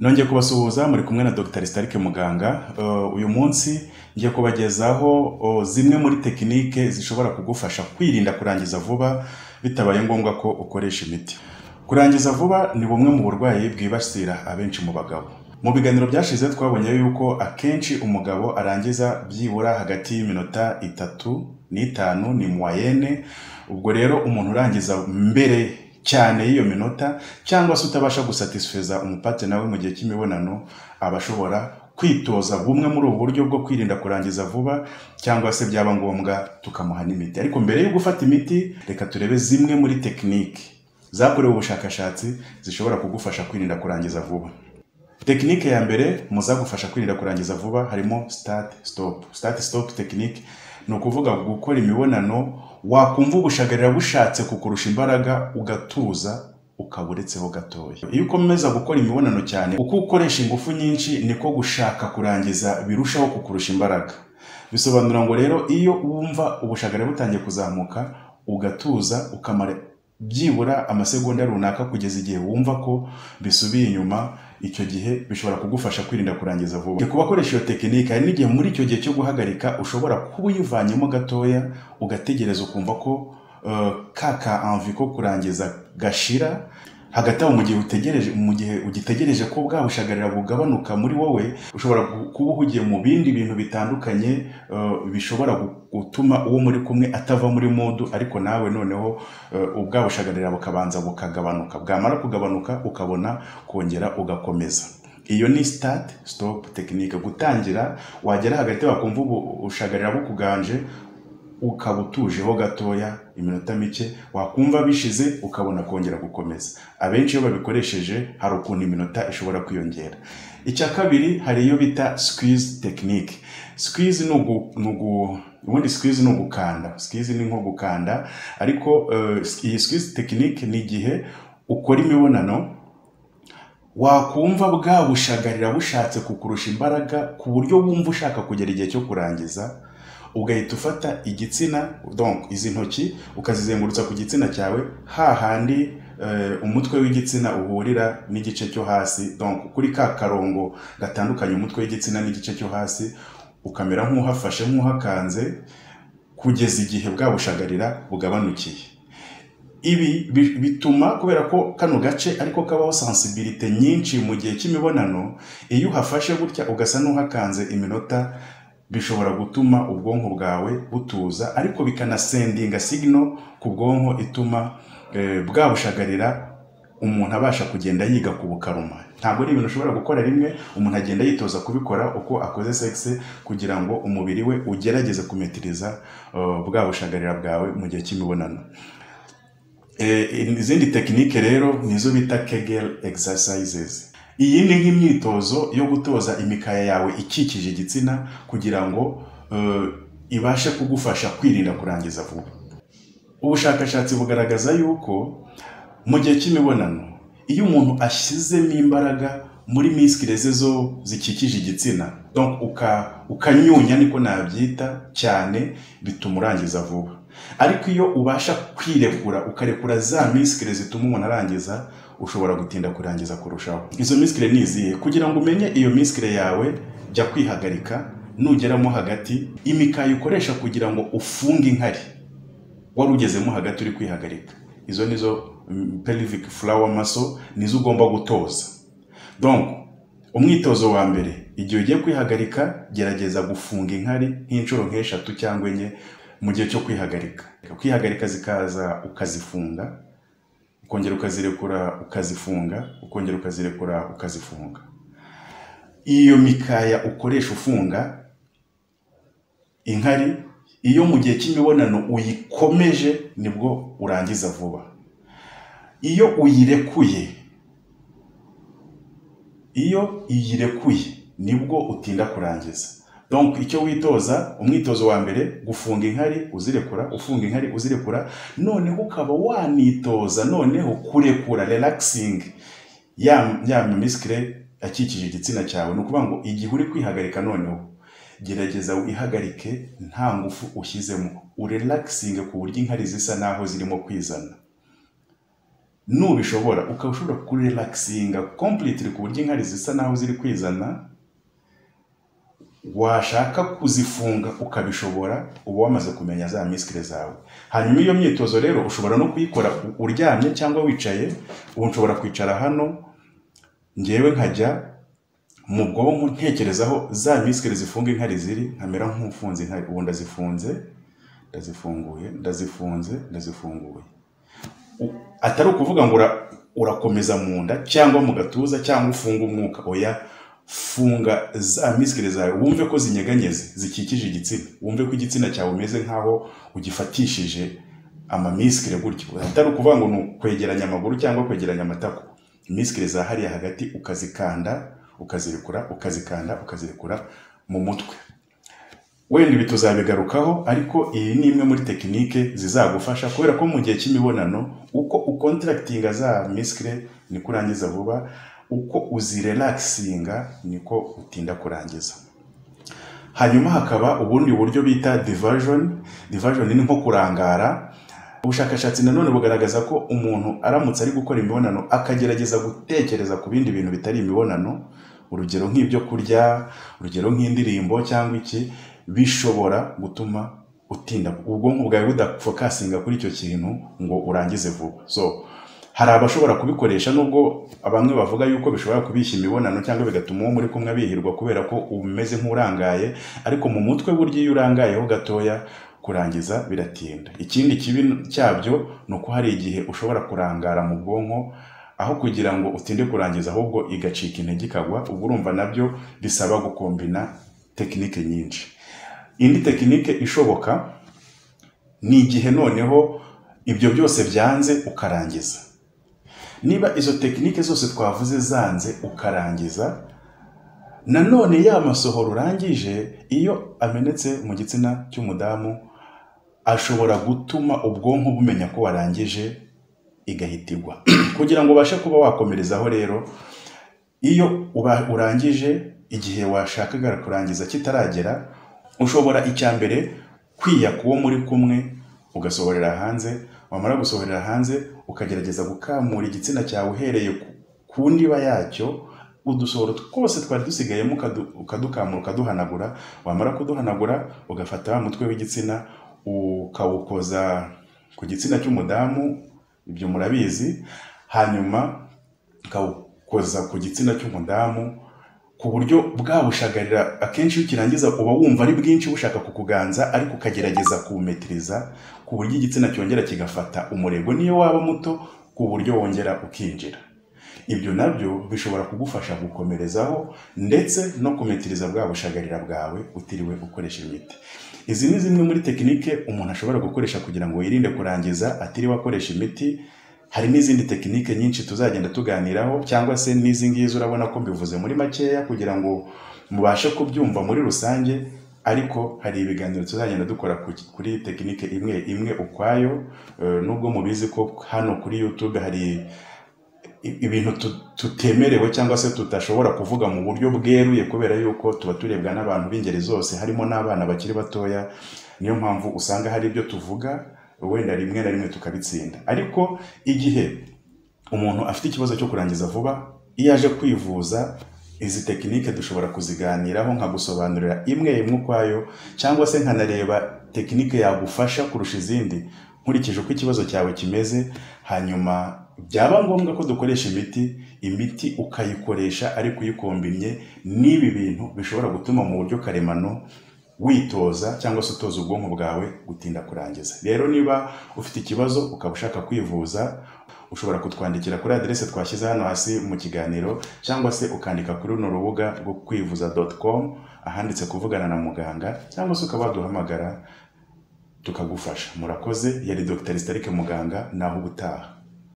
Nongeye kubasuhuza, muri kumwe na Dr Stark Muganga. Uyu munsi ngiye kubagezaho zimwe muri technique zishobora kugufasha kwirinda kurangiza vuba bitabaye ngombwa ko ukoresha imiti. Kurangiza vuba ni bumwe mu burwayi bwibasira abenshi mu bagabo. Mu biganiro byashize twabonye yuko akenshi umugabo arangiza byibura hagati y'iminota 3 n'5, ni moyenne. Ubwo rero umuntu urangiza mbere cyane y'iyo minota, cyangwa se utabasha gusatisfeza umupartner we mu gihe cy'imibonano, aba ashobora kwitoza bumwe muri ubu buryo bwo kwirinda kurangiza vuba, cyangwa se byaba ngombwa tukamuha n'imiti. Ariko mbere yo gufata imiti, reka turebe zimwe muri technique zakorewe ubushakashatsi zishobora kugufasha kwirinda kurangiza vuba. Technique ya mbere mu zagufasha kwirinda kurangiza vuba harimo start stop. Start stop technique ni ukuvuga gukora imibonano, wakumva ubushagarira bushatse kukurusha imbaraga, ugatuza, ukaba uretseho gatoya. Iyo ukomeza gukora imibonano cyane, uko ukoresha ingufu nyinshi niko gushaka kurangiza birushaho kukurusha imbaraga. Bisobanura ngo rero iyo wumva ubushagarira butangiye kuzamuka, ugatuza, ukamara byibura amasegonda runaka kugeza igihe wumva ko bisubiye inyuma, icyo gihe bishobora kugufasha kwirinda kurangiza vuba. Ku bakoresha iyo technique, hari n'igihe muri icyo gihe cyo guhagarika ushobora kuba uyivanyemo gatoya, ugategereza, ukumva ko ka envie ko kurangiza gashira. Hagati aho, mu gihe utegereje, mu gihe ugitegereje ko bwa bushagarira bugabanuka muri wowe, ushobora kuba uhugiye mu bindi bintu bitandukanye bishobora gutuma uwo muri kumwe atava muri mood, ariko nawe noneho ubwa bushagarira bukabanza bukagabanuka. Bwamara kugabanuka, ukabona kongera ugakomeza. Iyo ni start stop technique: gutangira, wagera hagati wakumva ubushagarira bukuganje, ukaba utujeho gatoya iminota mike, wakumva bishize ukabona kongera gukomeza. Abenshi iyo babikoresheje hari ukuntu iminota ishobora kwiyongera. Icya kabiri, hari iyo bita squeeze technique. Squeeze ni ugu ubundi squeeze ni ugukanda, squeeze ni nko gukanda. Ariko iyi squeeze technique ni igihe ukora imibonano, wakumva bwa bushagarira bushatse kukurusha imbaraga ku buryo wumva ushaka kugera igihe cyo kurangiza, ugahita ufata igitsina, donc izi ntoki ukazizengurutsa ku gitsina cyawe, hahandi umutwe w'igitsina uhurira n'igice cyo hasi, donc kuri ka karongo gatandukanye umutwe w'igitsina n'igice cyo hasi, ukamera nk'uhafashe, nk'uhakanze, kugeza igihe bwa bushagarira bugabanukiye. Ibi bituma, kubera ko kano gace ariko kabaho sensibilité nyinshi mu gihe cy'imibonano, iyo uhafashe gutya ugasa n'uhakanze iminota, bishobora gutuma ubwonko bwawe butuza, ariko bikanasendinga signal ku bwonko ituma bwa bushagarira umuntu abasha kugenda yiga kubukaruma. Ntabwo ari ibintu ushobora gukora rimwe, umuntu agenda yitoza kubikora uko akoze sexe, kugira ngo umubiri we ugerageze kumetiriza bwa bushagarira bwawe mu gihe cy'imibonano. Izindi technique rero nizo bita Kegel exercises. Iyi ni nk'imyitozo yo gutoza imikaya yawe ikikije igitsina kugira ngo ibashe kugufasha kwirinda kurangiza vuba. Ubushakashatsi bugaragaza yuko mu gihe cy'imibonano, iyo umuntu ashyizemo imbaraga muri muscles ze zo zikikije igitsina, donc ukanyunya niko nabyita cyane, bituma urangiza vuba. Ariko iyo ubasha kwirekura, ukarekura za muscles zituma umuntu arangiza, ushobora gutinda kurangiza kurushaho. Izo muscles ni izihe? Kugira ngo umenye iyo muscle yawe, jya kwihagarika, nugeramo hagati, imikaya ukoresha kugira ngo ufunge inkari wari ugezemo hagati uri kwihagarika, izo nizo pelvic floor muscle, nizo ugomba gutoza. Donc umwitozo wa mbere, igihe ugiye kwihagarika, gerageza gufunga inkari nk'inshuro nk'eshatu cyangwa enye mu gihe cyo kwihagarika. Kwihagarika zikaza ukazifunga, ukongera ukazirekura, ukazifunga, ukongera ukazirekura, ukazifunga. Iyo mikaya ukoresha ufunga inkari, iyo mu gihe cy'imibonano uyikomeje, nibwo urangiza vuba. Iyo uyirekuye, iyo uyirekuye nibwo utinda kurangiza. Donc icyo witoza, umwitozo wa mbere, gufunga inkari uzirekura, ufunga inkari uzirekura, noneho ukaba wanitoza noneho kurekura, relaxing ya muscle akikije igitsina cyawe. Ni ukuvuga ngo igihe uri kwihagarika, noneho gerageza wihagarike nta ngufu ushyizemo, urelaxinge ku buryo inkari zisa naho zirimo kwizana. Nubishobora ukaba ushobora kurelaxinga completely ku buryo inkari zisa naho ziri kwizana, washaka kuzifunga ukabishobora, uba wamaze kumenya za muscle zawe. Hanyuma iyo myitozo rero ushobora no kuyikora uryamye cyangwa wicaye. Ubu nshobora kwicara hano, ngewe nkajya mu bwonko ntekerezaho za muscle zifunga inkari ziri, nkamera nk'ufunze inkari. Ubu ndazifunze, ndazifunguye, ndazifunze, ndazifunguye. Atari ukuvuga ngo urakomeza mu nda cyangwa mu gatuza cyangwa ufunga umwuka, oya, funga za muscle zawe, wumve ko zinyeganyeze zikikije igitsina, wumve ko igitsina cyawe umeze nk'aho ugifatishije amamuscle gutyo. Atari ukuvuga ngo ni ukwegeranya amaguru cyangwa kwegeranya amatako, muscle za hariya hagati ukazikanda, ukazirekura, ukazikanda, ukazirekura mu mutwe. Wenda ibi tuzabigarukaho, ariko iyi ni imwe muri tekinike zizagufasha, kubera ko mu gihe cy'imibonano uko ucontractinga za muscle niko urangiza vuba, uko uzirelaxinga niko utinda kurangiza. Hanyuma hakaba ubundi buryo bita diversion. Diversion ni nko kurangara. Ubushakashatsi nanone bugaragaza ko umuntu aramutse ari gukora imibonano akagerageza gutekereza ku bindi bintu bitari imibonano, urugero nk'ibyo kurya, urugero nk'indirimbo cyangwa iki, bishobora gutuma utinda, ubwonko bwawe budafocusinga kuri icyo kintu ngo urangize vuba. So hari abashobora kubikoresha, nubwo bamwe bavuga yuko bishobora kubishya imibonano cyangwa bigatuma uwo muri kumwe abihirwa kubera ko umeze nk'urangaye, ariko mu mutwe burya iyo urangayeho gatoya kurangiza biratinda. Ikindi kibi cyabyo ni uko hari igihe ushobora kurangara mu bwonko, aho kugira ngo utinde kurangiza ahubwo igacika intege ikagwa. Ubwo urumva nabyo bisaba gukombina tekinike nyinshi. Indi tekinike ishoboka ni igihe noneho ibyo byose byanze ukarangiza. Niba izo tekinike zose twavuze zanze ukarangiza, nanone ya masohoro urangije iyo amenetse mu gitsina cy'umudamu ashobora gutuma ubwonko bumenya ko warangije, igahita igwa. Kugira ngo ubashe kuba wakomerezaho rero, iyo urangije igihe washakaga kurangiza kitaragera, ushobora icya mbere kwiyaka uwo muri kumwe ugasohorera hanze. Wamara gusohorera hanze ukagerageza gukamura igitsina cyawe uhereye ku ndiba yacyo, udusohoro twose twari dusigayemo ukadukamura, ukaduhanagura. Wamara kuduhanagura ugafata wa mutwe w'igitsina ukawukoza ku gitsina cy'umudamu, ibyo murabizi, hanyuma ukawukoza ku gitsina cy'umudamu ku buryo bwabushagarira. Akenshi iyo ukirangiza uba wumva ari bwinshi bushaka kukuganza, ariko ukagerageza kuwumetiriza ku buryo igitsina cyongera kigafata umurego niyo waba muto, ku buryo wongera ukinjira. Ibyo nabyo bishobora kugufasha gukomerezaho ndetse no kumetiriza bwa bushagarira bwawe utiriwe ukoresha imiti. Izi ni zimwe muri tekinike umuntu ashobora gukoresha kugira ngo yirinde kurangiza atiriwe akoresha imiti. Hari n'izindi tekinike nyinshi tuzagenda tuganiraho, cyangwa se n'izi ngizi urabona ko mbivuze muri makeya kugira ngo mubashe kubyumva muri rusange, ariko hari ibiganiro tuzagenda dukora kuri tekinike imwe imwe ukwayo. Nubwo mubizi ko hano kuri YouTube hari ibintu tutemerewe cyangwa se tudashobora kuvuga mu buryo bweruye, kubera yuko tuba turebwa n'abantu b'ingeri zose harimo n'abana bakiri batoya. Niyo mpamvu usanga hari ibyo tuvuga wenda rimwe na rimwe tukabitsinda. Ariko igihe umuntu afite ikibazo cyo kurangiza vuba, iyo aje kwivuza, izi tekinike dushobora kuziganiraho, nkagusobanurira imwe imwe ukwayo, cyangwa se nkanareba tekinike yagufasha kurusha izindi nkurikije uko ikibazo cyawe kimeze. Hanyuma byaba ngombwa ko dukoresha imiti, imiti ukayikoresha ariko uyikombinye n'ibi bintu bishobora gutuma mu buryo karemano witoza cyangwa se utoza ubwonko bwawe gutinda kurangiza. Rero niba ufite ikibazo ukaba ushaka kwivuza, ushobora kutwandikira kuri aderese twashyize hano hasi mu kiganiro, cyangwa se ukandika kuri runo rubuga rwo kwivuza.com ahanditse kuvugana na muganga, cyangwa se ukaba waduhamagara tukagufasha. Murakoze. Yari Dr. Starike Muganga, naho ubutaha.